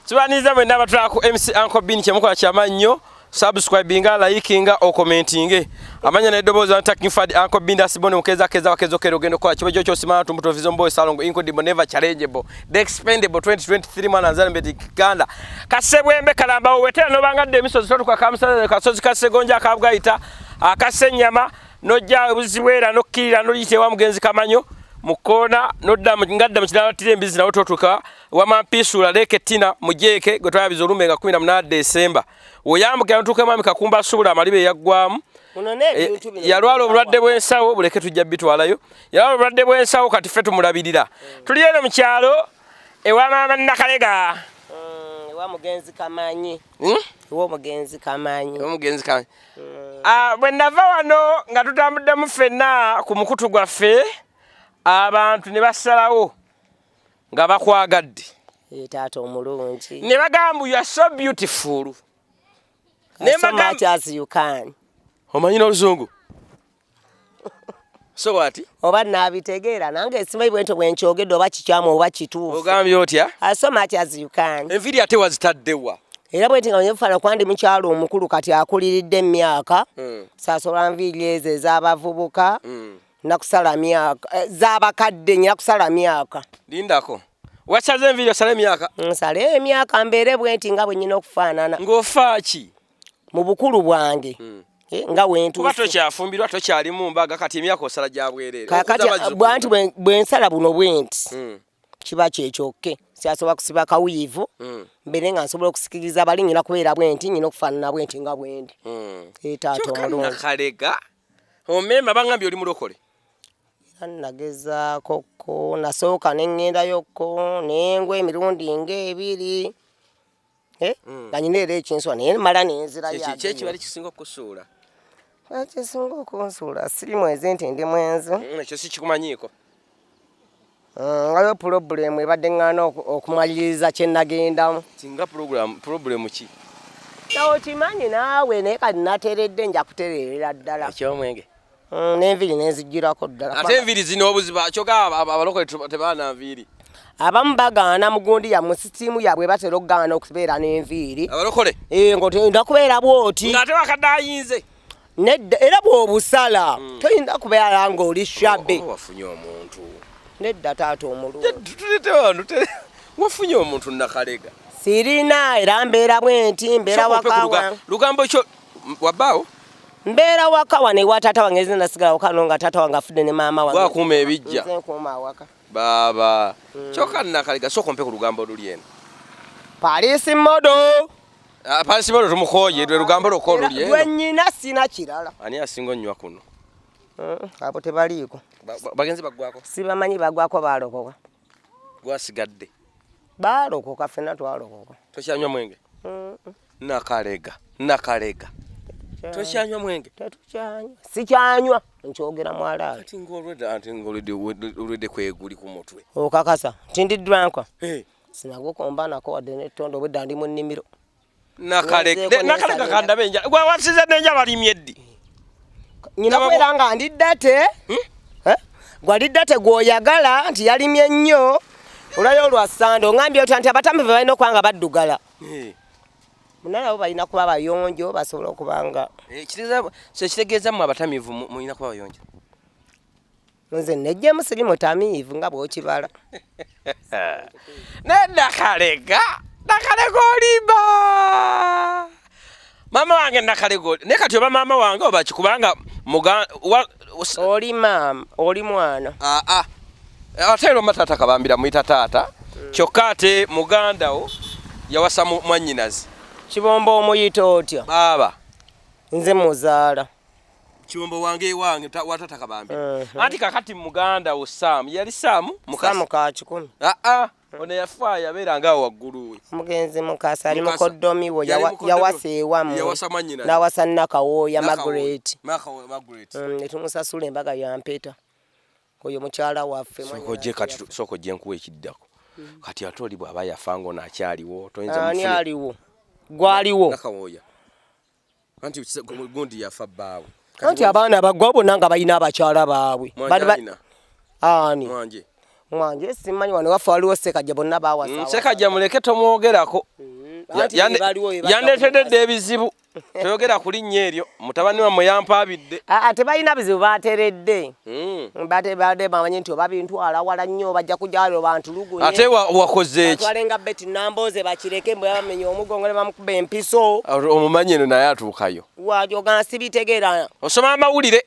Tubaniriza mwenna abatulaba ku MC Uncle Bean, kyemukola kyamannyo, subscribinga, likinga, okomentinge. Amanya n'eddoboozi Antaking Fad Uncle Bean Dasibone mukeza keza wakezo kero ogenda okukola kiba kyo simana tumbuto mboy salongo incredible, never challengeable, the expendable 2023 mwana nzale mbeti Kiganda kasebwembe kalamba wetera nobangadde emisozi totuka kamusaza kasozi kasegonja akabwayita akasenyama nojja buzibwera nokkirira noyita ewa mugenzi Kamanyo mu kkoona nodda ngadda mu kinalatira embizi nawe totuka wamampiisuula leeke tina mujeeke gwe twayabiza olumbe nga 18 Desemba weyambukira notuuka mwami Kakumba asubula amaliba eyaggwamu. Yalwala obulwadde bw'ensawo, buleke tujja bitwalayo. Yalwala obulwadde bw'ensawo, kati ffe tumulabirira. Tuli eno mu kyalo ewa maama Nakalega. Ewa mugenzi Kamanyi. Ewa omugenzi Kamanyi. Omugenzi Kamanyi. Bwe nava wano nga tutambuddemu ffenna ku mukutu gwaffe, abantu ne basalawo nga bakwagadde. Taata omulungi. Ne bagamba, "You are so beautiful." So much as you can. Omanyi n'oluzungu? So what? Oba naabitegeera nange simanyi bwentyo bwe nkyogedde oba kikyamu oba kituufu. Ogambye otya? So much as you can. Enviiri ate wazitaddewa? Era bwenti nga nyefaana kuba ndi mukyalo omukulu kati akuliridde emyaka, saasobola nviiri ezo ez'abavubuka. Nakusala myaka z'abakadde, nyina kusala myaka. Lindako, wasaze enviiri osala emyaka? Nsale emyaka mbeere bwenti nga bwe nyina okufaanana. Ng'ofa ki? Mu bukulu bwange nga kuba wentuuse. Tokyafumbirwa, tokyali mu mbaga, kati emyaka osala gya bwereere. Kakati Okuza bazzukulu. Bwanti bwe nsala buno bwenti, kiba kyekyokke syasobola kusiba kawiivu, mbeere nga nsobola okusikiriza bali, nyina kubeera bwenti, nyina okufaanana bwenti nga bwendi. Taata Kyokka omulungi. Nakalega omemba bangambye oli mulokole. Era nagezaako ko, nasooka ne ŋŋendayokko nengwa emirundi ng'ebiri, nga nyina era ekinswa naye mala nenzirayo. Ki ekibali kisinga okukusuula? Ekisinga okunsuula, siri mwezi nti ndi mwenzi. Ekyo si kikumanyiiko. Waliwo problem ebadde ŋŋaana okumaliriza kye nagendamu. Singa problem ki? Nawe okimanyi naawe, naye kati nateredde, nja kutereerera ddala. Ekyomwenge? N'enviiri nenzigirako ddala. Ate enviiri zino obuziba, kyokka abalokole tebaana nviiri. Abamu bagaana mugundi ya mu sisitimu yaabwe, batera okugaana okubeera n'enviiri. Abalokole? Ng'otenda kubeera bw'oti. Ng'ate wakadde ayinze. Nedda, era bw'obusala toyinza kubeera ng'oli shabby. Oba wafunye omuntu? Nedda, taata omulungi. Tulete wano, wafunye omuntu, Nakalega? Sirina, era mbeera bwenti, mbeera Sooka ompe ku waka wange. Lugambo kyo wabbaawo. Mbeera waka wano ewa taata wange, nze nasigala waka no nga taata wange afudde ne maama wange. Gwakuuma ebijja. Nze nkuuma awaka. Baaba kyokka Nakalega, sooka ompe ku lugambo oluli eno. Paris model. Ah, Paris model tumukoye, lwe lugambo lwokka oluli eno. Lwennyina, sina kirala. Ani asinga onywa kuno? Abo tebaliiko. Bagenzi baggwako. Sibamanyi bagwako, balokoka. Gwasigadde. Balokoka, ffenna twalokoka. Tokyanywa mwenge? Nakalega, Nakalega, tokyanywa mwenge? Tetukyanywa, sikyanywa, nkyogera mwalaalo. Kati ngaolwedde, ate ngaolwedde olwedde kweguli ku mutwe. Okakasa nti ndi drunk? Eh. Sinagukomba nako wadde nettondo, obwedda ndi mu nnimiro. Nakalega. Nzeeko. Nakalega. N'ensala. Kandabe enjala gwe wasize n'enjala walimye ddi? Nyina kubeera nga ndi dirty. Eh? Gwali dirty gw'oyagala nti yalimye nnyo olwayo olwa Sande, oŋambye otya nti abatamiivu balina okuba nga baddugala? Eh. Munna nabo balina kuba bayonjo, basobole okuba nga Eh, so kitegeeza mmwe abatamiivu mulina kuba bayonjo? Nze nejjemu, siri mutamiivu nga bw'okibala. Naye Nakalega, Nakalega, olimba maama wange. Nakalega naye kati oba maama wange oba ki, kubanga Oli maama, oli mwana. Aa, ah. Ate era oma taata Kabambira muyita taata, kyokka ate muganda wo yawasa mwannyinazi. Kibombo omuyita otya? Baaba. Nze muzaala. Kibombo wange, wange wa taata Kabambira. Anti kakati muganda wo Saamu yali Saamu Mukasa. Saamu ka kikumi. Aa, ono yafa yabeera nga waggulu we. Omugenzi Mukasa ali Mukasa. mukoddomi wo. Yali mukoddomi. Yawasa ewammwe. Yawasa mwannyinazi. N'awasa Nakawooya Margaret. Margaret. Ne tumusasula embaga ya mpeta, oyo mukyala waffe. Sooka ojje kati, sooka ojje nkuwa ekiddako. Kati ate oli bw'aba yafa ng'ono akyaliwo, toyinza Ani? mufune? Aliwo gwaliwo. Nakawooya, anti gundi yafa bbaawe. Anti abaana baggwa bonna nga balina abakyala baabwe. Mwanje Bali alina Ani? Mwanje. Mwanje simanyi wano waffe waliwo Ssekajja bonna bawasa. Ssekajja muleke tomwogerako. Yandeetedde dda ebizibu. Toyogera ku linnya eryo, mutabani wammwe yampaabidde. Aa, tebalina bizibu, bateredde. Bate bamanyi nti oba bintwala wala nnyo bajja kujja bantulugunye. Ate wakoze eki? Batwale nga Betty Nambooze bakireke mbwe bamenya omugongo ne bamukuba empiso. Omumanyi eno naye atuukayo. Wajoga sibitegeera. Osoma amawulire.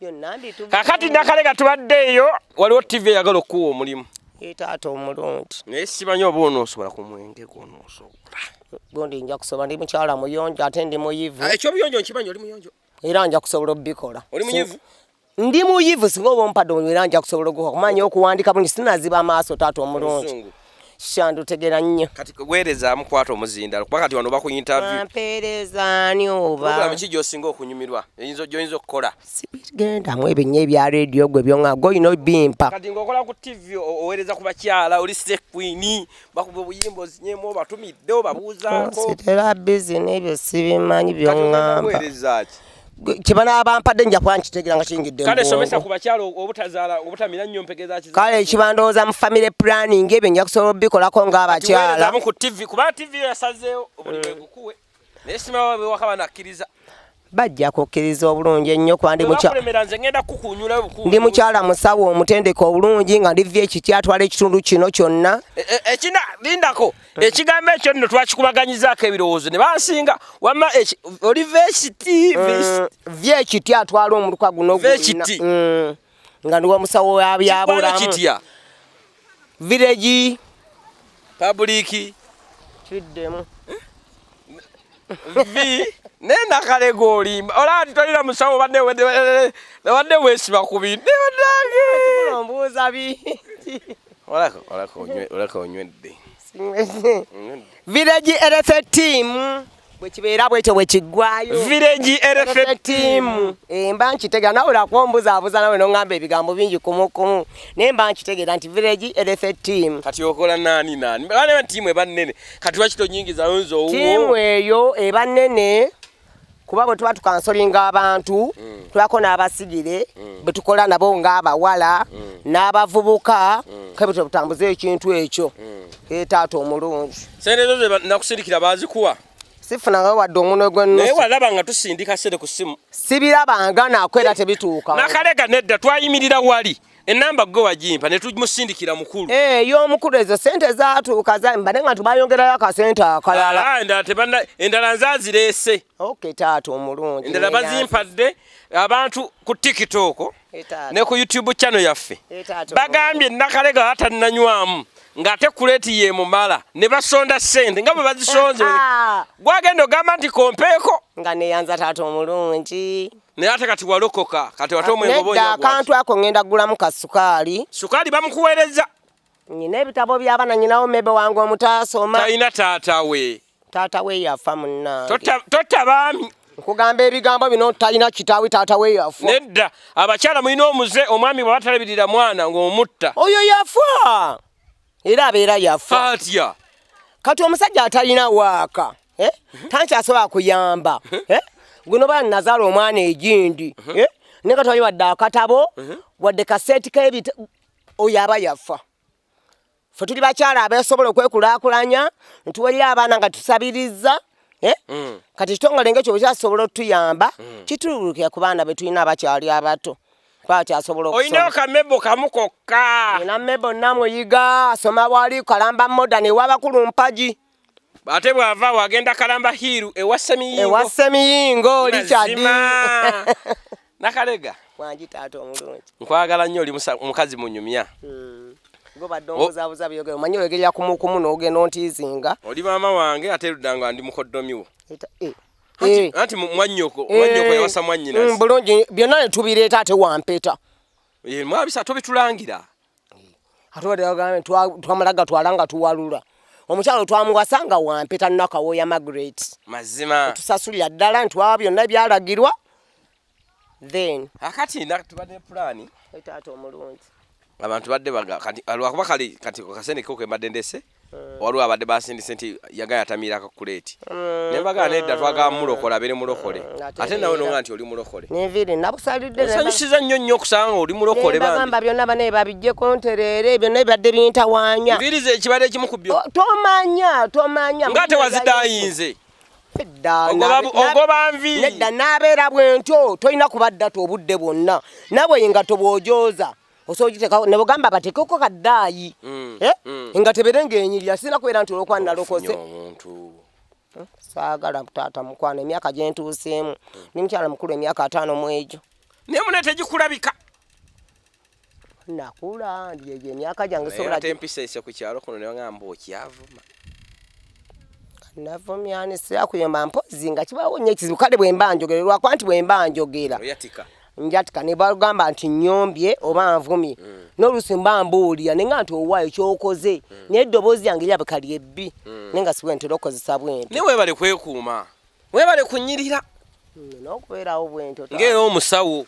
Byonna mbituvuga. Kaakati Nakalega tubadde eyo, waliwo TV eyagala okukuwa omulimu. Ye taata omulungi. Naye simanyi oba onoosobola ku mwenge gw'onoosobola. Gundi nja kusobola, ndi mukyala muyonjo ate ndi muyivu. Ekyobuyonjo nkimanyi oli muyonjo. Era nja kusobola obikola. Oli muyivu? Ndi muyivu singa oba ompadde omulimu era nja kusobola ogukola. Kumanya okuwandika bulungi sinaziba amaaso taata omulungi. Shandutegera nnyo. Kati weerezaamu kwata omuzindalo kuba kati wano baku interview. Ampeereza ani oba? Program ki gy'osinga okunyumirwa? Eyinza gy'oyinza okukola? Sibigendamu ebyo nnyo ebya radio gwe byonga gwe olina obimpa. Kati ng'okola ku TV oweereza ku bakyala oli slay queen bakuba obuyimba ozinyemu obatumidde obabuuzaako. Sitera busy n'ebyo sibimanyi by'oŋŋamba. Weereza ki? Kye banaaba bampadde nja kuba nkitegeera nga kiyingidde mu Kale somesa bwongo. ku bakyala obutazaala obutamira nnyo mpeke za kizaala. Kale ekibandowooza mu family planning ebyo nja kusobola obikolako ng'abakyala. Weerezamu ku TV kuba TV yo yasazeewo omulimu egukuwe. Naye simanyi bewaka banakkiriza. Bajja kukkiriza obulungi ennyo kuba ndi mukyala. Bakulemera nze ngenda kukunyula bukunyula. Ndi mukyala musawo omutendeke obulungi nga ndivya ekiti atwala ekitundu kino kyonna. Ekina lindako ekigambo ekyo nno twakikubaganyizaako ebirowoozo ne bansinga wamma oli vekiti vya ekiti atwala omuluka guno gwonna. Nga ndi wa musawo wa byabulamu. Kitya? Village public kiddemu. V naye Nakalega olimba olaba nti tolina musawo badde weesiba ku bintu bannange. Ombuuza bingi. Olaka onywedde. Village Health Team bwe kibeera bwekyo bwe kiggwayo. Village Health Team. Mba nkitegeera nawe olakumbuzaabuza nawe n'oŋŋamba ebigambo bingi kumukumu naye mba nkitegeera nti Village Health Team. Kati okola naani naani? Bane ttiimu eba nnene kati lwaki tonyingizayo nze owuwo? Ttiimu eyo eba nnene kuba bwe tuba tukansolinga abantu tubako n'abasigire bwe tukola nabo ng'abawala n'abavubuka kebwe tutambuze ekintu ekyo. Taata omulungi. Sente zo ze nakusindikira baazikuwa? Sifunangayo wadde omunwe gw'ennusu. Naye walaba nga tusindika ssente ku ssimu. Sibirabanga nako era tebituuka. Nakalega nedda twayimirira wali ennamba gwe wagimpa ne tumusindikira mukulu. Ey'omukulu ezo ssente zaatuuka mbadde nga tubayongerayo akasente akalala. Endala nzaazireese. Okay taata omulungi. Endala bazimpadde abantu ku TikTok ne ku YouTube channel yaffe. Bagambye Nakalega atannanywamu ng'ate kuleeti ye mumala ne basonda ssente nga bwe bazisonze. Gwagenda ogamba nti kompeeko. Nga neeyanza taata omulungi. Naye ate kati walokoka kati wate omwenge oba Nedda akantu ako ŋŋenda kugulamu ka sukaali. Sukaali bamukuweereza. Nnyina ebitabo by'abaana nnyinawo mmebe wange omutaasoma. Talina taata we. Taata we yafa munnange. Totta baami. Nkugamba ebigambo bino talina kitaawe taata we yafa. Nedda abakyala mulina omuze omwami bw'aba talabirira mwana ng'omutta. Oyo yafa. Era abeera yafa. Atya? Kati omusajja atalina waaka tankyasobola kuyamba. Guno bala nazaala omwana egindi. Naye nga tewali wadde akatabo wadde kaseeti k'ebita oyo aba yafa. Ffe tuli bakyala abeesobola okwekulaakulanya ntuwerera abaana nga tusabiriza. Kati ekitongole ng'ekyo bwe kyasobola otuyamba kitululukira ku baana be tulina abakyali abato. Kuba kyasobola okusoma. Olinawo kamebo kamu kokka. Nina mebo namuyiga asoma wali Kalamba Modern ew'abakulu Mpagi. Ate bw'ava wagenda Kalamba Hill ewa Ssemiyingo. Ewa Ssemiyingo Richard. Nakalega. Wangi taata omulungi. Nkwagala nnyo oli mukazi munyumya. Gobadde ombuzabuza byogero omanyi oyogerera kumukumu n'ogenda ontiizinga. Oli maama wange ate ludda nga ndi mukoddomi wo. Anti mwannyoko yawasa mwannyinazi. Bulungi byonna ne tubireeta ate wampeta. Mwabisa tobitulangira. Ate wadde bagambye twamala gatwala nga tuwalula. Omukyalo twamuwasa nga wampeta Nakawooya Margaret. Mazima. Tusasulira ddala ntwaba byonna byalagirwa. Then akati tubadde pulaani. Taata omulungi. Abantu badde baga kati lwakuba kale kati akasente ko ke mbadde ndese. Waliwo abadde basindise nti yagaya atamiira akakuleeti naye mbagala nedda, twagala mulokole abeere mulokole. Ate nawe nonga nti oli mulokole. Nenviiri nabusalidde. Osanyusiza nnyo nnyo okusanga nga oli mulokole bambi. Nembagamba byonna banaye babijjeko ntereere, byonna ebibadde bintawaanya. Nviiri ze ekibadde ekimu ku byo. Tomanya, tomanya. Nga tewazidayinze. Nedda, Ogoba nviiri. Nedda, n'abeera bwentyo, tolina kuba ddata obudde bwonna. Nawe engatto bw'ogyoza osobola ogiteeka ne bugamba bateekeko kaddaayi. Eh? Engatto ebeere ng'enyirira, sirina kubeera nti olw'okuba nalokose. Ofunye omuntu. Saagala taata mukwano, emyaka gye ntuuseemu. Ndi mukyala mukulu, emyaka 50 mu egyo. Naye mune tegikulabika. Nakula, ndi egyo emyaka gyange Naye sobola. Ate empisa ese ku kyalo kuno ne bagamba okyavuma. Navumyani siyakuyomba mpozi nga kibaawo nnyo ekizibu. Kale bwe mba njogera, lwakuba nti bwe mba njogera Oyatika. Njatika ne bagamba nti nnyombye oba nvumye. N'oluusi mba mbuulira naye nga nti owaayo kyokoze, naye eddoboozi lyange lirabika lyebbi, naye nga si bwe ntera okukozesa bwentyo. Naye weebale kwekuuma, weebale kunyirira. N'okubeerawo bwentyo. Ng'era omusawo.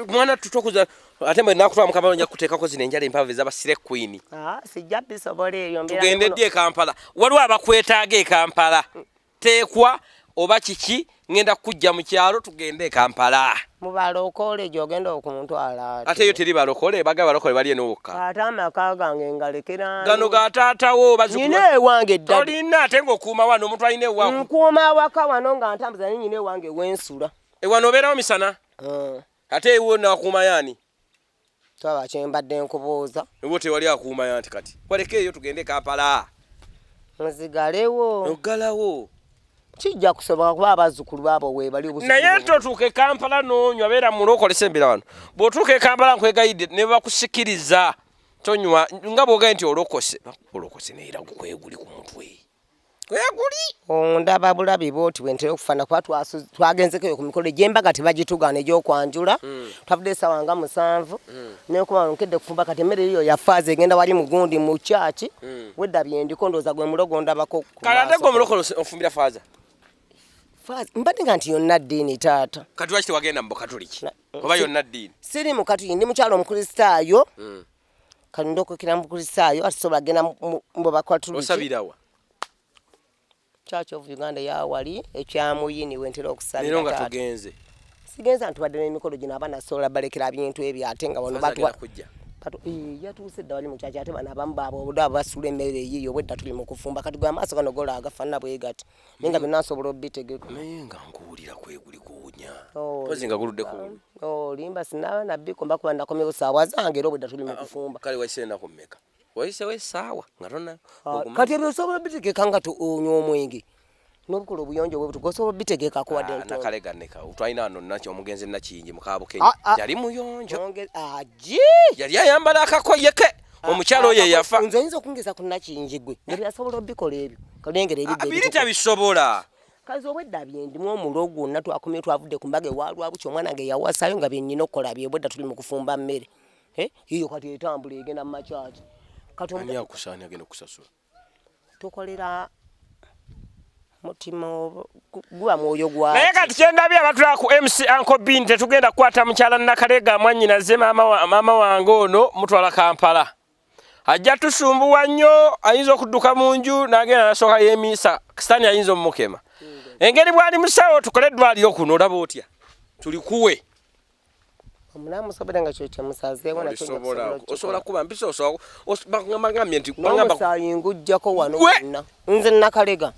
Mwana tutokuza ate mwe nakutwala mu Kampala, nja kuteekako zino enjala empanvu ez'abasire queen. Ah, sijja bisobola eyo mbeera Tugende muno. ddi e Kampala? Waliwo abakwetaaga e Kampala, teekwa oba kiki, ngenda kukujja mu kyalo tugende e Kampala. Mu balokole gy'ogenda okuntwala ate? Ate eyo teri balokole, baga balokole bali eno wokka. Ate amaka gange ngalekera? Gano ga taatawo bazzukulu. Nyina ewange eddala. Tolina ate ng'okuuma wano, omuntu alina ewaku. Nkuuma awaka wano nga ntambuza, naye nyina ewange wensula. Ewano obeerawo misana? Ate ewo nakuuma yaani? Twaba kyembadde nkubuuza. Ewo tewali akuuma yanti kati waleke eyo tugende e Kampala. Nzigalewo? Oggalawo. Kijja kusoboka kuba abazzukulu baabo weebali obuzzukulu Naye bwo. totuuka e Kampala n'onywa, beera mulokolesa embeera wano. Bw'otuuka e Kampala, nkwegayidde, ne bakusikiriza tonywa nga bw'ogaye nti olokose, olokose naye era kweguli ku mutwe kweguli. Ondaba bulabi bwoti bwe ntera okufaana kuba twagenzekoyo ku mikolo egy'embaga, tebagitugaana egy'okwanjula. Twavudde essaawa nga 7 nekuba nkedde kufumba. Kati emmere eyo ya faaza egenda wali mugundi mu kyaki. Wedda byendiko, ndowooza gwe mulogo ndabako ku Kale ate maaso. gwe omulokole ofumbira faaza? Faaza, mbadde nga nti yonna ddiini taata. Kati lwaki tewagenda mu bukatuliki oba yonna ddiini? Siri mukatuliki, ndi mukyalo omukristaayo. Kati ndokokera mu bukristaayo, ate sobola genda mu bakatuliki. Osabirawa? Church of Uganda yawali ekyamuyini wentera okusabira. Leero nga Taata. tugenze. Sigenza, ntubadde n'emikolo gino, abaana sobola balekera bintu ebyo ate nga wano Faaza batwa agenda kujja. Yatuuse dda, wali mukyaki. Ate bano abamu baabo obudde abo basula emmere eyiyo, obwedda tuli mu kufumba. Kati gwe amaaso gano gola agafaanana bwe gati, naye nga byonna nsobola obitegeka. Naye nga nkuwulira kweguli kuwunya. Oh, Pozi nga guludde ku olimba, sinaba nabbikomba kuba nakomyewo saawa zange, era obwedda tuli mu kufumba. Kale wayise ennaku mmeka? Wayisewo essaawa nga tonna Ah, kati ebyo osobola obitegeka nga onywa omwenge n'obukola obuyonjo bwe buti, osobola obitegekako wadde ntono. Nakalega neka twalina wano naki omugenzi Nakiyingi mukabukenyi. Ah, ah. Yali muyonjo. Agi. Yali ayambala akakoye ke, omukyalo oyo eyafa. Nze oyinza okungeza ku Nakiyingi gwe nga byasobola obikola ebyo, kalengera ebibbo Biri ebitukuvu. Tabisobola. Kazi obwedda byendimu omulo gwonna, twakomye twavudde ku mbaga ewalwabuki, omwana nge yawasayo nga byennyina okukola bye, obwedda tuli mu kufumba mmere. Eh, yiyo kati etambula egenda mu makyaki kati Ani akusaani agenda okusasula? Tukolera mutima guba mwoyo gwa Naye kati kyendabye abatulaba ku MC Uncle Bean, tetugenda kukwata mukyala Nakalega mwannyinaze maama wange ono mutwala Kampala, ajja tusumbuwa nnyo, ayinza okudduka mu nju n'agenda nasooka yemiisa, sitaani ayinza omumukema engeri bw'ali musawo. Tukole eddwaliro kuno, olaba otya tulikuwe? Omunamusobera nga kyo kyemusazeewo nakyo nja Osobola kusobola. Osobola kuba mpisa, osobola bagambye nti bagamba N'omusaayi ngujjako wano Gwe! wonna nze Nakalega.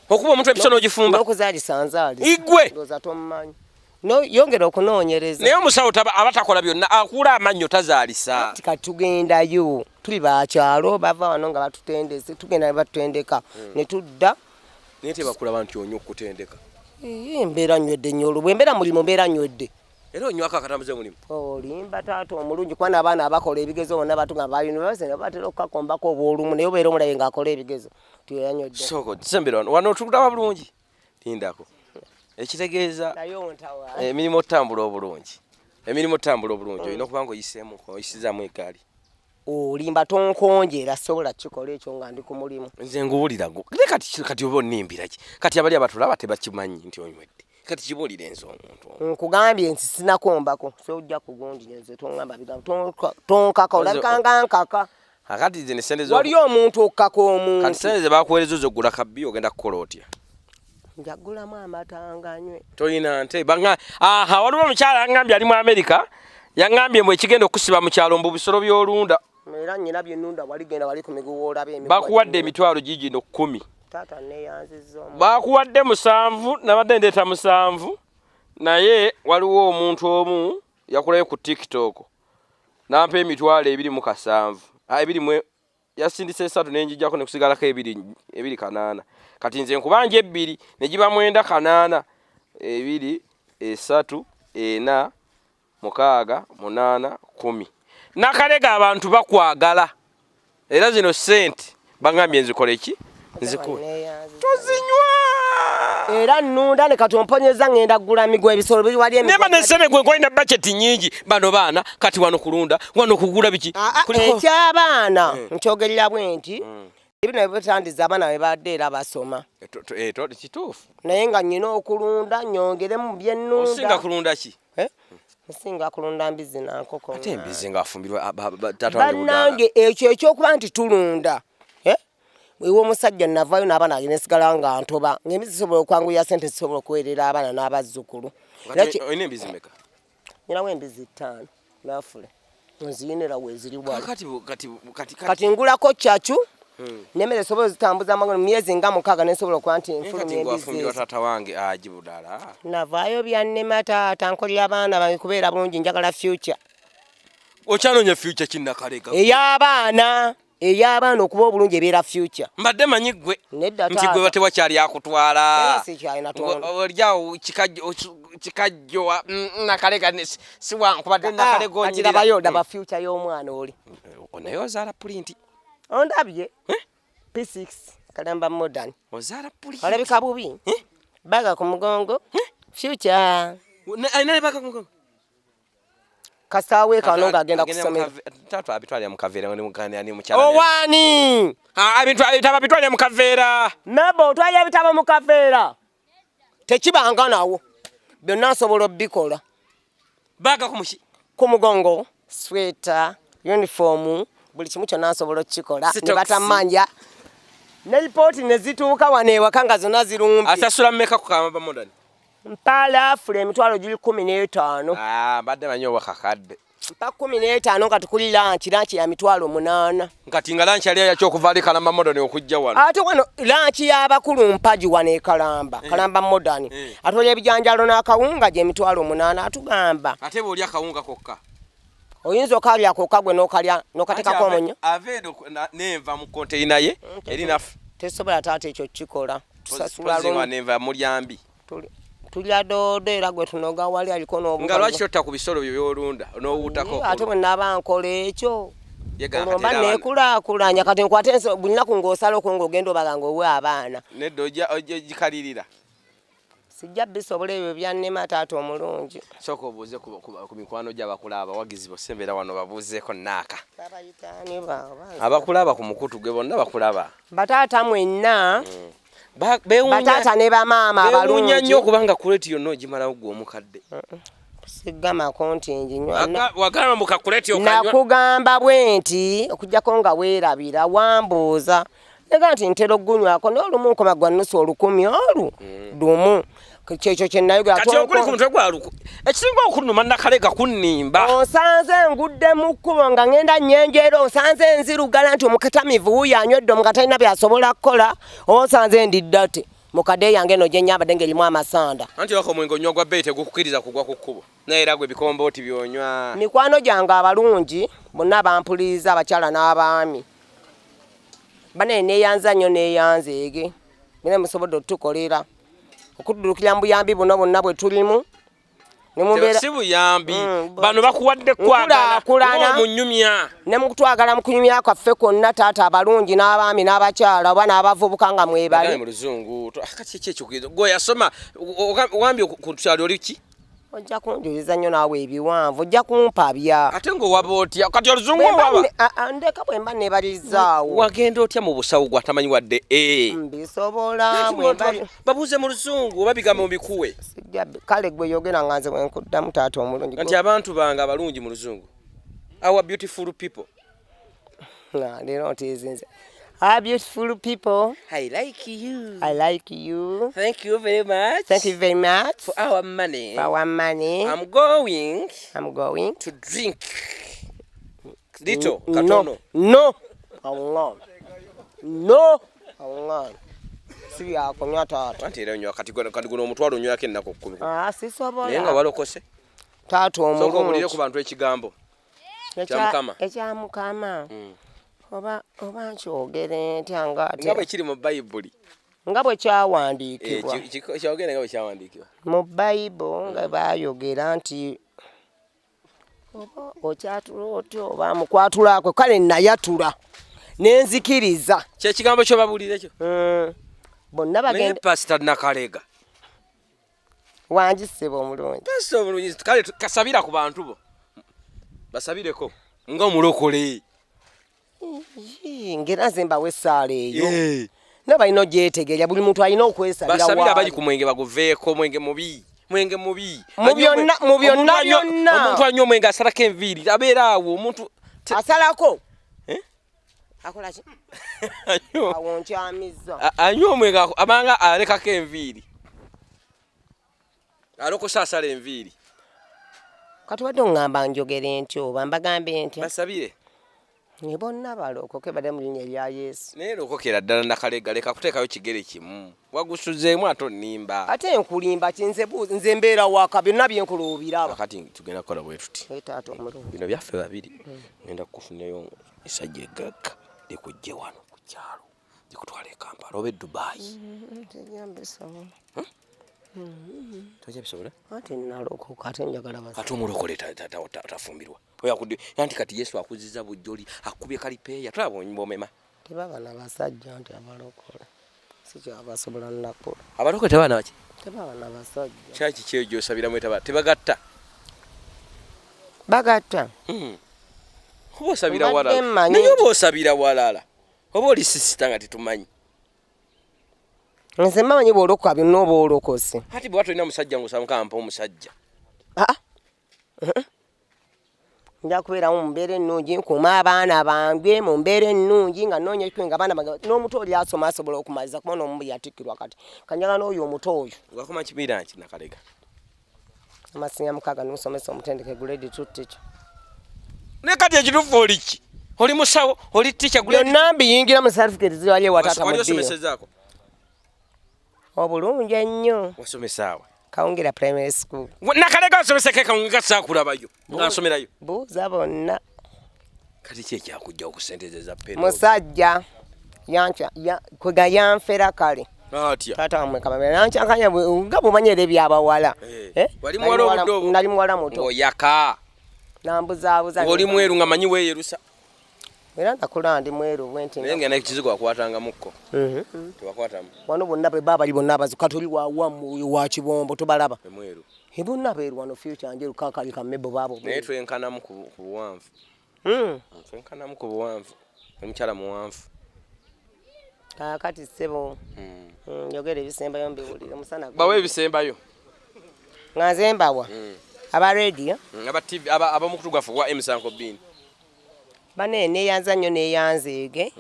Okuba omuntu empiso n'ogifumba. N'okuzaalisa nzaalisa. Igwe! Ndowooza tomumanyi. No, yongera okunoonyereza. Naye omusawo aba takola byonna, akuula amannyo, tazaalisa. Kati kati tugendayo, tuli bakyalo bava wano nga batutendese, tugenda ne batutendeka ne tudda. Naye tebakulaba nti onywa okutendeka? Ee, mbeera nywedde nnyo, olwo bwe mbeera mulimu mbeera nywedde. Era onywako akatambuze mulimu? Olimba taata omulungi, kuba n'abaana abakola ebigezo bonna batugamba ba university nabo batera okukakombako obwolumu, naye obeera omulabe ng'akola ebigezo ti oyanywedde. Soko sembera wano, wano tulaba bulungi, lindako, ekitegeeza Naye ontawa. Emirimu otambula obulungi, olina okuba nga oyiseemu, oyisizaamu egaali. Olimba, tonkonjera, sobola kikola ekyo nga ndi ku mulimu. Nze nguwulira naye kati oba onnimbira ki? Kati abali abatulaba tebakimanyi nti onywedde, kati kibuulire nze omuntu ono. Nkugambye nti sinakombako, sojja kugundi nze toŋŋamba bigambo, tonkaka, olabika nga nkaka. Kakati zino sente zo Waliyo omuntu okkaka omuntu. Kati sente ze bakuweereza ozogula kabbi ogenda kukola otya? Njagulamu amata nganywe. Toyina nte banga. Aha, waliwo omukyala yangambye ali mu Amerika, yangambye mbu ekigenda okusiba mu kyalo mbu bisolo by'olunda. Era nnyina byennunda wali genda wali ku miguwa olabe emiguwa. Bakuwadde emitwalo gigino 10. Taata neeyanzizza omu. Bakuwadde 7, nabadde ndeeta 7, naye waliwo omuntu omu yakulayo ku TikTok nampa emitwalo 27. Ebiri mu yasindise 3 nenjijjako ne kusigalako 2 8. Kati nze nkubanja 2 ne giba 9 8 2 3 4 6 8 10. Nakalega abantu bakwagala era zino sente bangambye nzikole ki? Nzikuwe. Tozinywa. Era nnunda ne katomponyeza ngenda kugula migwa ebisolo biri wali emigwa. Nema ne sente gwe nkolina budget nyingi bano baana kati wano kulunda wano kugula biki. Eky'abaana nkyogerera bwe nti ebino bitandiza abaana bwe badde era basoma. Kituufu. Naye nga nnyina okulunda nyongeremu bye nnunda. Osinga kulunda ki? Nsinga kulunda mbizzi na nkoko. Ate embizzi ng'afumbirwa taata wange. Bannange ekyo ekyokuba nti tulunda. Ewe omusajja navaayo n'abaana nesigala nga ntoba ng'embizzi zisobola okwanguya ssente zisobola okuweerera abaana n'abazzukulu. Olina embizzi mmeka? Nnyinawo embizzi 5 naafule. Nziyina era weeziri wali. Kati ngulako ccacu n'emmere esobola ozitambuza amagulu mu myezi nga 6 nesobola okuba nti nfulumya embizzi ezo. Taata wange agibudala. Navaayo byannema taata nkolera abaana bange kubeera bulungi njagala future. Okyanoonya future ki Nakalega? Ey'abaana. Ey'abaana okuba obulungi ebeera future. Mbadde manyi ggwe nti ggwe tewakyali akutwala. Olyawo kikajjo Nakalega si wankubadde Nakalega onyirira. Kati laba future y'omwana oli. Naye ozaala pulinti. Ondabye? P6 Kalamba Modern. Ozaala pulinti. Olabika bubi. Baga ku mugongo. Future. Alina ne baga ku mugongo. Kasaawe kano ng'agenda kusomera. Taata abitwalira mu kaveera ni mukyala. Owaani? Ebitabo abitwalira mu kaveera. Mebo otwalira ebitabo mu kaveera. Tekibanga nawo. Byonna nsobola obbikola. Baga ku muki? Ku mugongo, sweater, uniform, buli kimu kyonna nsobola okukikola. Ne batamanja. Ne lipooti ne zituuka wano ewaka nga zonna zirumbye. Asasula mmeka ku Kalamba Modern? Mpala afula emitwalo giri 15. Mbadde manyi owa kakadde. Mpa 15 nga tukuli lanki, lanki ya mitwalo 8. Kati nga lanki yali yakyokuva ali Kalamba Modern okujja wano. Ate wano lanki y'abakulu mpagi wano e Kalamba, Kalamba Modern. Ate oli ebijanjaalo n'akawunga gye mitwalo 8 atugamba. Ate bw'olya akawunga kokka. Oyinza okalya kokka gwe n'okalya n'okateekako omunnyo. Ava eno n'enva mu konteyina ye eri naffe. Tesobola taata ekyo kukikola. Tusasula lumu. N'enva mulyambi. Tulya doodo era gwe tunoga wali aliko n'obuka. Nga lwaki totta ku bisolo byo by'olunda n'owuutako? Ate bwe naaba nkola ekyo. Olwo neekulaakulanya kati nkwate buli nnaku ng'osala okwo ng'ogenda obaga ng'owe abaana. Nedda ojja gikalirira. Sijja bisobola ebyo byannema taata omulungi. Sooka obuuze ku mikwano gy'abakulaba abawagizi bo sembeera wano babuuzeeko Naaka. Abakulaba ku mukutu gwe bonna bakulaba. Bataata mwenna. Bataata ne bamaama abalungi. Beewuunya nnyo okubanga kuleeti yonna ogimalawo ggwe omukadde. Sigamako nti nginywa. Wagamba mbu kakuleeti okanywa. Nakugamba bwe nti okuggyako nga weerabira wambuuza. Nega nti ntera okugunywako naye olumu nkoma gwa nusu 1000 olwo lumu. Kyekyo kye nayogera. Kati oguli ku mutwe gwa luku. Ekisinga okunnuma Nakalega kunnimba. Onsanze ngudde mu kkubo nga ngenda nnyenjeera, onsanze nzirugala nti omukatamivu wuuyo anywedde omuka talina by'asobola kukola, onsanze ndi ddate mu kadde yange eno gye nnyambadde ng'erimu amasanda. Anti waka omwenge onywa gwa bbeeyi tegukukkiriza kugwa ku kkubo. Naye era gwe bikombooti by'onywa. Mikwano gyange abalungi bonna bampuliriza abakyala n'abaami. Bane neeyanza nnyo neeyanzeege. Bine musobodde otukolera. Okuddukira mu buyambi buno bwonna bwe tulimu. Si buyambi. Bano bakuwadde kwagala omunyumya. Ne mu kutwagala mu kunyumya kwaffe kwonna taata abalungi n'abaami n'abakyala oba n'abavubuka nga mwebali. Mu luzungu. Kati ki ekyo gwe yasoma wambye ku kyalo oli ki? Ojja kunjuliza nnyo naawe ebiwanvu, ojja kumpabya. Ate ng'owaba otya? Kati oluzungu owaba? Ndeka bwe mba neebalizaawo. Wagenda otya mu busawo gwe atamanyi wadde A? Mbisobola. Babuuze mu luzungu oba bigambo mbikuwe. Kale gwe yogera nga nze bwe nkuddamu taata omulungi. Nti abantu bange abalungi mu luzungu. Our beautiful people. Leero ntiizinze. Hi beautiful people. I like you. I like you. Thank you very much. Thank you very much. For our money. For our money. I'm going. I'm going to drink. Little katono. No. Allah. No. Allah. Si byakunywa taata. Anti era onywa kati kati guno omutwalo onywako ennaku 10. Ah, sisobola. Naye nga walokose. Taata omulungi. Sooka obulire ku bantu ekigambo. Ekya Mukama. Ekya Mukama. Oba oba nkyogere ntya nga ate. Nga bwe kiri mu Bayibuli. Nga bwe kyawandiikibwa. Kyogere nga bwe kyawandiikibwa. Mu Bayibuli nga baayogera nti oba okyatula otya oba mukwatulakwe kale nayatula ne nzikiriza. Kye kigambo ky'obabuulira ekyo? Bonna bagenda. Naye Pastor Nakalega. Wangi ssebo omulungi. Pastor omulungi kale kasabira ku bantu bo. Basabireko nga omulokole. Ngera nze mbawa essaala eyo. Naye balina ogyetegerera, buli muntu alina okwesabira. Basabira abali ku mwenge baguveeko, mwenge mubi. Mwenge mubi. Mu byonna, mu byonna byonna. Omuntu anywa omwenge asalako enviiri, abeera awo omuntu asalako. Akola ki? Awo nkyamizza. Anywa omwenge abanga alekako enviiri. Alokosa asala enviiri. Kati wadde oŋŋamba njogere ntya oba mbagambe ntya? Basabire. Ne bonna balokoke badde mu linnya erya Yesu. Naye lokokera ddala Nakalega, leka kuteekayo kigere kimu. Wagusuzeemu ate onnimba. Ate nkulimba ki? Nze buuza, nze mbeera waka, byonna bye nkola obiraba. Kati tugenda kukola bwe tuti. Naye taata omulungi. Bino byaffe babiri. Ngenda kukufunirayo essajja eggagga likujje wano ku kyalo, likutwale e Kampala oba e Dubai. Tejja mbisobola. Tojja bisobola? Anti nalokoka ate njagala basa. Ate omulokole tafumbirwa. Oyo akudde, anti kati Yesu akuzizza bujjoli, akubye kalipeeya, tolaba bw'omema. Tebaba na basajja nti abalokole. Sikyabasobola nakula. Abalokole tebaba na baki? Tebaba na basajja. Kyaki kyeyo gy'osabiramu etaba, tebagatta? Bagatta. Oba osabira walala. Naye oba osabira walala. Oba oli sisita nga tetumanyi. Nze mmanyi bw'olokoka byonna oba olokose. Ati bw'oba tolina musajja ng'osaba Mukama mpa omusajja. Nja kubeerawo mu mbeera ennungi, nkuume abaana bange mu mbeera ennungi nga nnoonya ekikumi nga abaana bange n'omuto oli asoma asobola okumaliza kuba n'omu yatikkirwa kati. Kanjagala n'oyo omuto oyo. Wakoma kibiina ki Nakalega? Amasinya 6 n'omusomesa omutendeke grade 2 teacher. Ne kati ekituufu oli ki? Oli musawo, oli teacher grade? Byonna mbiyingira mu certificate ziri ewa taata mu Wali ddiiro. osomesezaako? Obulungi ennyo. Wasomesa wa? Kawungira Primary School. Nakalega wasomeseko e Kawungira saakulaba nga nsomerayo. Buuza bonna. Kati ki ekyakujjawo ku ssente ze za payroll? Musajja kwega yanfera kale. Atya? Taata wammwe Kabamera yankyankanya nga bw'omanyi era eby'abawala. Wali muwala obuto obwo? Nali muwala muto. Ng'oyaka. Nambuzaabuza. Ng'oli mweru nga manyi weeyerusa. Era nakula ndi mweru bwe nti. Naye nga n'ekizigo wakwatangamukko. Tewakwatamu. Wano bonna bwe baba bali bonna abazigu kati oli wa wammwe oyo wa Kibombo tobalaba. Mweru. Bonna beeru wano future njeru kaakali kamebo baabo. Naye twenkanamu ku buwanvu. Twenkanamu ku buwanvu. Omukyala muwanvu. Kaakati ssebo. Njogera ebisembayo mbiwulire omusana. Bawe ebisembayo. Nga nze mbawa. Aba radio. Aba TV, ab'omukutu gwaffe gwa M Sanko Bean. Bane neeyanza nnyo neeyanzeege.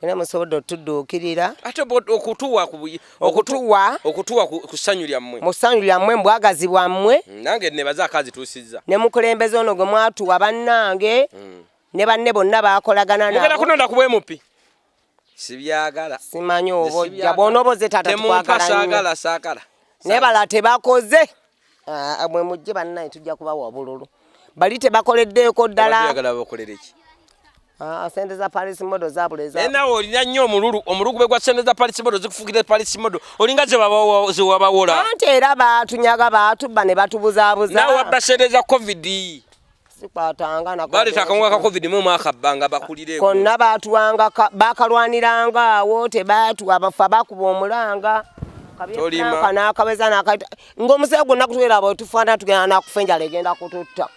Era musobodde otudduukirira. Ate okutuwa ku Okutuwa. okutuwa ku ssanyu lyammwe. Mu ssanyu lyammwe, mu bwagazi bwammwe. Nange nebaza akaazituusizza. Ne mukulembeze ono gwe mwatuwa bannange. Ne banne bonna baakolagana nabo. Mugenda kunonda ku bwemupi. Sibyagala. Simanyi oba ojja. Sibyagala. Bw'onooba ozze taata Temumpa tukwagala nnyo. saagala, saagala. Ne balala tebakoze. Mwe mujje bannange tujja kubawa obululu. Bali tebakoleddeeko ddala. Babyagala bakolere ki? Sente za Paris Model zaabula eza- Naye naawe olina nnyo omululu, omulugube gwa sente za Paris Model zikufukira Paris Model. Olinga ze wabawola. Anti era baatunyaga, baatubba ne batubuzaabuza. Naawe wabba sente za COVID. Sikwatanga na Baleeta akawunga ka COVID mu mwaka bbanga bakulire. Konna baatuwanga baakalwaniranga awo, tebaatuwa, abafa baakuba omulanga. Tolima. Kabye n'akaweza n'akayita. Ng'omusajja gwonna kutubeera abo tufaanana tugenda nakufa enjala egenda kututta.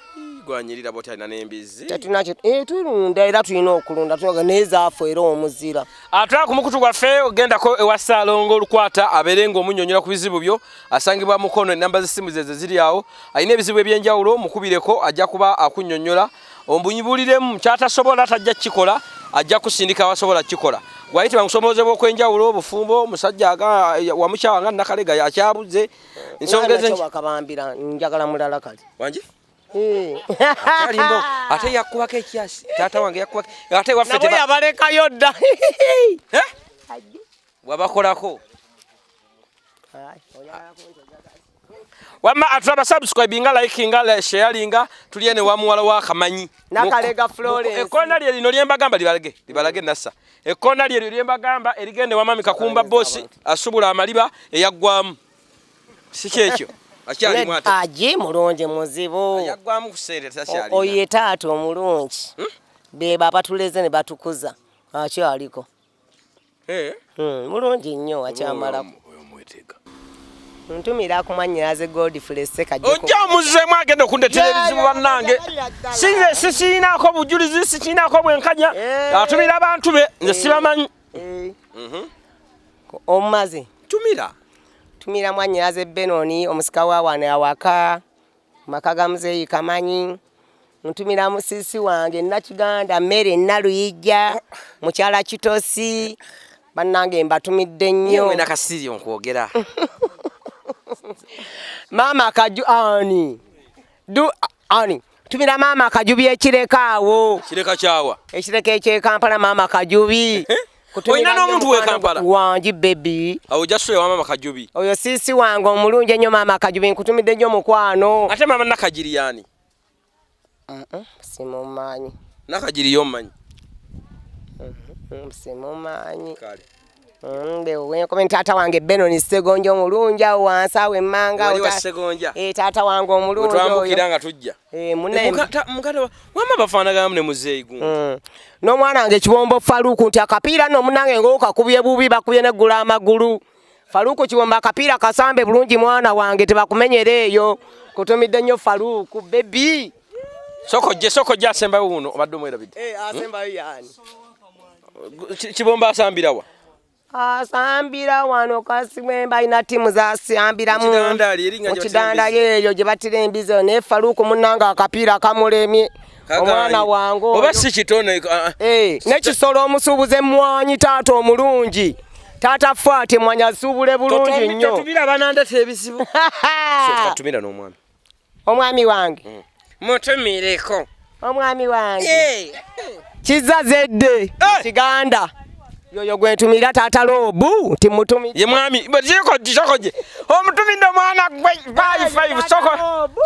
Gwanyirira bw'oti alina n'embizzi. Tetulina kye tulunda era tulina okulunda, tulina naye zaafa era omuzira. Atwala ku mukutu gwaffe ogendako ewa Ssaalongo Olukwata abeere ng'omunnyonnyola ku bizibu byo, asangibwa Mukono, ennamba z'essimu ze ze ziri awo. Alina ebizibu eby'enjawulo, mukubireko ajja kuba akunnyonnyola. Ombunyibuuliremu kyatasobola tajja kukikola, ajja kusindika abasobola kukikola. Wayitibwa mukusomoozebwa okw'enjawulo, obufumbo, omusajja wamukyawa nga Nakalega akyabuze ensonga ezo. Wakabambira njagala mulala kati. Wangi? Akyalimbo ate yakubako ekyasi, taata wange yakubako ate waffe. Nabo yabalekayo dda. Eh? Wabakolako. Wamma atulaba, subscribinga, likinga, sharinga. Tuli ene wa muwala wa Kamanyi. Nakalega Florence. Ekkona lye lino lyembagamba, libalage, libalage nassa. Ekkona lye lyo lyembagamba erigende wa mami Kakumba bosi asubula amaliba eyaggwamu. Si kyekyo akyalimu ate? Agi mulungi muzibu. Yaggwamu ku ssente, takyalina. Oyo taata omulungi, beba abatuleze ne batukuza, akyaliko. Eh? Mulungi nnyo, akyamalako. Oyo mwetega. Ntumira ku mwannyinaze Godfrey Ssekajja. Ojja omuzzeemu, agenda okundetera ebizibu bannange. Sinze sikiinaako bujulizi, sikiinaako bwenkanya. Atumira abantu be, nze sibamanyi. Omumaze. Tumira. Tumira mwannyinaze Benoni, omusika wa wano awaka maka ga muzeeyi Kamanyi. Ntumira musisi wange Nakiganda Mere Naluyijja, mukyala Kitosi. Bannange, mbatumidde nnyo. Wena kasiri nkwogera. Maama Kaju ani du ani tumira maama Kajubi ekireka awo. Kireka kyawa? Ekireka ekyekampala, maama Kajubi. Olina n'omuntu w'e Kampala? Wangi baby. Awo ojja sula wa maama Kajubi. Oyo siisi wange omulungi ennyo, maama Kajubi, nkutumidde nnyo mukwano. Ate maama Nakagiri yani? Simumanyi. Nakagiri yomumanyi? Simumanyi. Kale. Wenkobe taata wange Benoni Ssegonja omulungi awo wansi awo emmanga. Wali wa Ssegonja? Eh, taata wange omulungi oyo. Wetwambukira nga tujja. Eh, munnaye. Mukata wama bafaanaganamu ne muzeeyi gundi. N'omwana wange Kibombo Faluku nti akapiira nno munnange ng'okakubye bubi, bakubye neggula amagulu. Faluku Kibombo, akapiira kasambe bulungi mwana wange, tebakumenyera eyo. Kutumidde nnyo Faluku baby. Soko jje, soko jje, asembayo wuno obadde omwerabidde. Asembayo yani? Kibombo asambirawa? Asambira wano Kasimwemba, alina ttiimu zasambiramu. Mu Kidandaali, erinnya Mu gye batira Kidandaali eyo gye batira embizi eyo. Naye Faluku munnange akapiira kamulemye omwana wange oyo. Oba si kitone, ah, ah. Eh, nekisolo omusuubuzi emmwanyi, taata omulungi, taata Faati, emmwanyi asuubule bulungi nnyo. Totumira banandeta ebizibu. So, tumira n'omwami. Omwami wange. Mutumireko. Omwami wange Kiza Zedde. Eh! Kiganda yoyo gwentumira, taata Loobu timutumire. Ye mwami soko je omutumidde omwana gwe bayi five, soko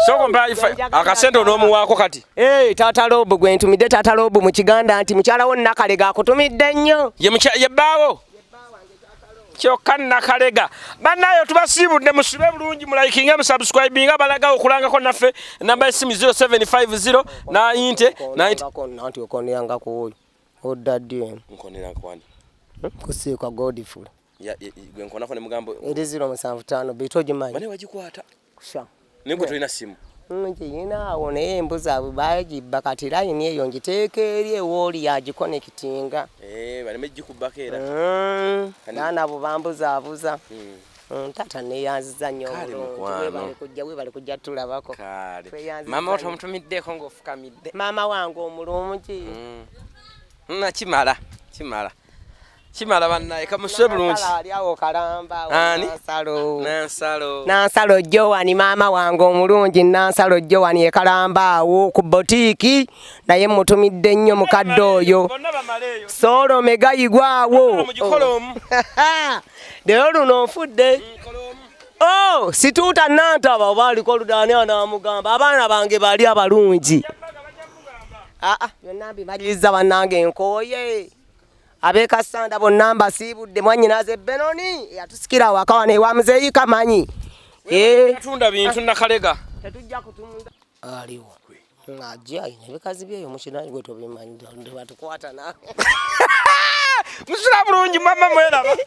soko mbayi five, akasente onoomuwaako kati. Eh, taata Loobu gwentumidde, taata Loobu mu Kiganda nti mukyala wo Nakalega akutumidde nnyo. Ye ye bbaawo kyokka Nakalega. Bannayo tubasiibudde, musube bulungi, mulikinga, musubscribinga, balaga okulangako naffe. Namba y'essimu 0750 90 90. Nti okoneranga ku oyo odda dm. Nkonera kwani? Kusiika Godfrey. Gwe nkonako ne mugambo. Eri 075 biito ogimanyi. Bane wagikwata. Sha. Naye gwe tolina simu. Ngiyina awo, naye embuzi abo bagibba. Kati layini eyo ngiteeka eri ewooli yagikonekitinga. Eh, baleme gikubbako era. Naana abo bambuzaabuza. Taata neyanziza nnyo. Kale, omulungi. mukwano. Webale kujja, webale kujja tulabako. Kale. Tweyanziza Mama nnyo. otomutumiddeko ng'ofukamidde. Maama wange omulungi. Na kimala, kimala, kimala. Bannaye, kamusube bulungi. Nansalo ali awo kalamba awo. Ani? Nansalo. Nansalo. Nansalo Joani, maama wange omulungi Nansalo Joani ekalamba awo ku botiiki, naye mutumidde nnyo mukadde oyo. Bonna bamaleeyo. Soolome gayigwawo. Mugikole omu. Leero luno nfudde. Kola omu. Oh, situuta nantaba oba aliko oludaani anaamugamba abaana bange bali abalungi. Aa, byonna mbimaliriza bannange, nkooye. Ab'ekasanda bonna mbasiibudde. Mwannyinaze Benoni eyatusikira awaka wano ewa muzeeyi Kamanyi. Eh, Tunda bintu Nakalega. Tetujja kutunda aliwo ajja ayina ebikazi byeyo mukinayi, gwe tobimanyi, batukwata na Musula bulungi, mama mweraba.